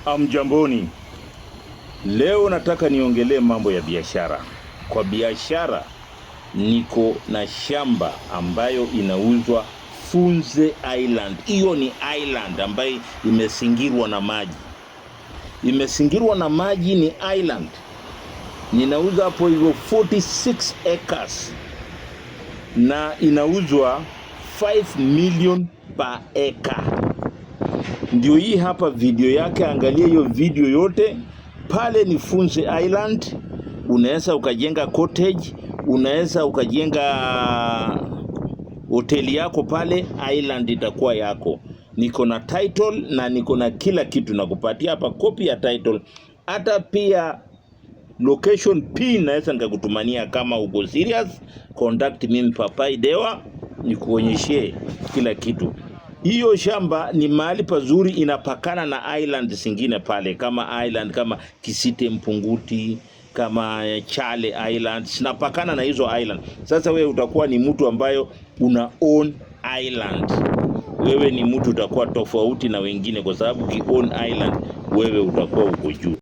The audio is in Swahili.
Hamjamboni, leo nataka niongelee mambo ya biashara. Kwa biashara, niko na shamba ambayo inauzwa Funze Island. Hiyo ni island ambayo imezingirwa na maji, imezingirwa na maji, ni island. Ninauza hapo hivyo 46 acres na inauzwa 5 million per acre. Ndio hii hapa video yake, angalia hiyo video yote pale. Ni Funze Island, unaweza ukajenga cottage, unaweza ukajenga hoteli yako pale, island itakuwa yako. Niko na title na niko na kila kitu, nakupatia hapa copy ya title, hata pia location pin naweza nikakutumania. Kama uko serious, contact mimi Papai Dewa nikuonyeshe kila kitu. Hiyo shamba ni mahali pazuri, inapakana na island zingine pale, kama island kama Kisite Mpunguti, kama Chale Island, zinapakana na hizo island. Sasa wewe utakuwa ni mtu ambayo una own island. Wewe ni mtu utakuwa tofauti na wengine, kwa sababu ki own island wewe utakuwa uko juu.